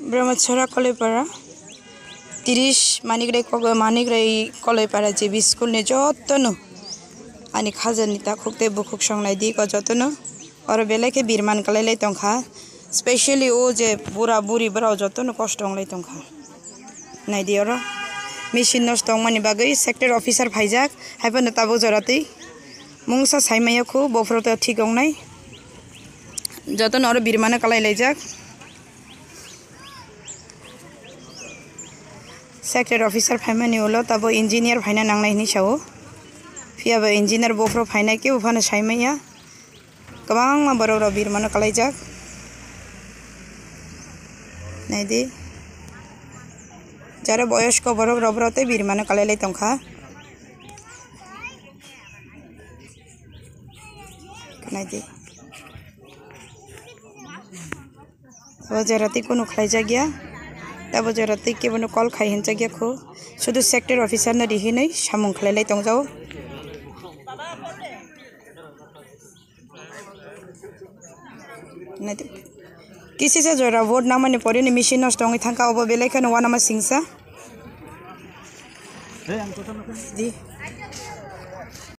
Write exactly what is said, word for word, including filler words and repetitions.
Brahmachara Koloipara, tiris Manikrai Kok-, Manikrai Koloipara J B school ni jotono ani khajani takhuk tei bukhuk songnai di ko jotono. Oro belai khe birman kalai lai tongkha, specially o je bura buri borok jotono kosto wng lai tongkha. Naidi oro machine nosto wngmani bagwi sector officer phaijak, haiphano tabuk jora twi mungsa saimaya khu, bophuru to thik wngnai. Jotono oro birmano kalai laijak. Sector officer phaimani ulo tabo engineer phaina nangnai hinwi sao. Phiya ba engineer bophuru phainai kebo phano saimaya. Kwbangma borok rok birmano kalaijak. Naidi. Jara boyosko borok rok, borok tei birmano kalai lai tongkha. Naidi. O jora tei kunu khlaijakya. Tabo jora tei kebono call khai hinjakya kho. Sudu sector officer no rihinwi samung khlailai tongjao. Naidi. Kisisa jora vote nangmani porini machine nosto wngwi thangkha, obo belai kheno uanama singsa. Di.